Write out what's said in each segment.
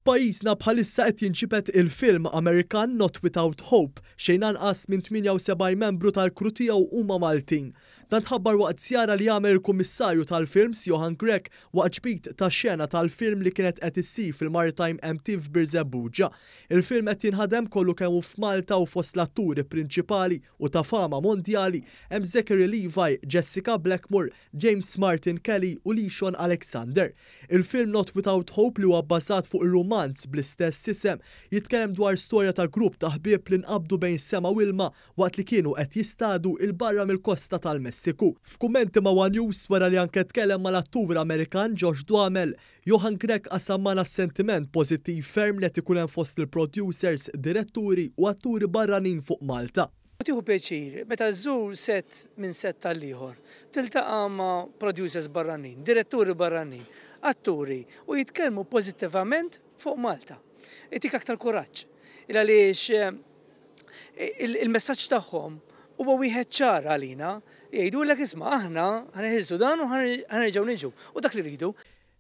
F'pajjiżna bħalissa qed jinġibed il-film Amerikan Not Without Hope, xejn anqas minn 78 membru tal-crew tiegħu huma Maltin. Dan tħabbar waqt żjara li għamel il-Kummissarju tal-Films Johann Grech waqt ġbid ta' xena tal-film li kienet qed issir fil-Maritime MT f'Birżebbuġa. Il-film qed jinħadem kollu kemm hu f'Malta u fost l-atturi prinċipali u ta' fama mondjali hemm Zachary Levi, Jessica Blackmore, James Martin Kelly u Leeshon Alexander. Il-film Not Without Hope li huwa bbażat fuq ir-rumanz bl-istess isem jitkellem dwar storja ta' grupp ta' ħbieb li nqabdu bejn sema u ilma waqt li kienu qed jistadu 'il barra mill-kosta tal-Messiku. F'kummenti ma' one News wara li anke tkellem mal-attur Amerikan Josh Duhamel, Johann Grech qasam magħna s-sentiment pożittiv ferm li qed ikun hemm fost il-producers, diretturi u atturi barranin fuq Malta. U tieħu pjaċir meta żżur set minn set għal ieħor, tiltaqa' ma' producers barranin, diretturi barranin, atturi u jitkellmu pożittivament fuq Malta. Itik aktar kuraġġ. Il għaliex il-messaġġ tagħhom huwa wieħed ċar għalina, jgħidulek isma' aħna ħa neħilsu dan u ħa nerġgħu niġu. U dak li rridu.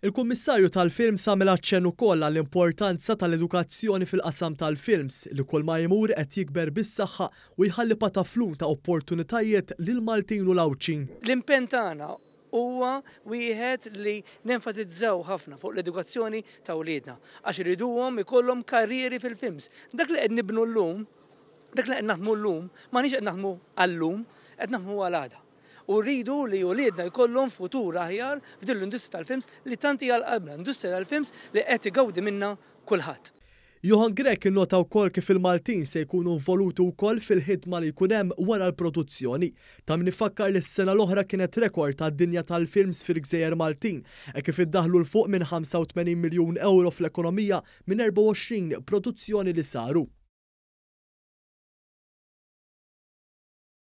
Il-Kummissarju tal-Films għamel aċċenn ukoll għall-importanza tal-edukazzjoni fil-qasam tal-films li kulma jmur qed jikber bis-saħħa u jħalli pataflun ta' opportunitajiet lill-Maltin u l-Għawdxin. L-impenn tagħna huwa wieħed li nenfatizzaw ħafna fuq l-edukazzjoni ta' wliedna għax irriduhom ikollhom karrieri fil-films. Dak li qed nibnu llum, dak li qed naħdmu llum, m'aħniex qed naħdmu għal-lum, qed naħdmu għal għada. U rridu li uliedna jkollhom futur aħjar f'din l-industrija tal-films li tant hija għal qalbna, industrija tal-films li qed igawdi minnha kulħadd. Johann Grech innota wkoll kif il-Maltin se jkunu involuti wkoll fil-ħidma li jkun hemm wara l-produzzjoni. Ta' min ifakkar li s-sena l-oħra kienet rekord għad-dinja tal-films fil-gżejjer Maltin, hekk kif iddaħħlu 'l fuq minn 85 miljun ewro fl-ekonomija minn 24 produzzjoni li saru.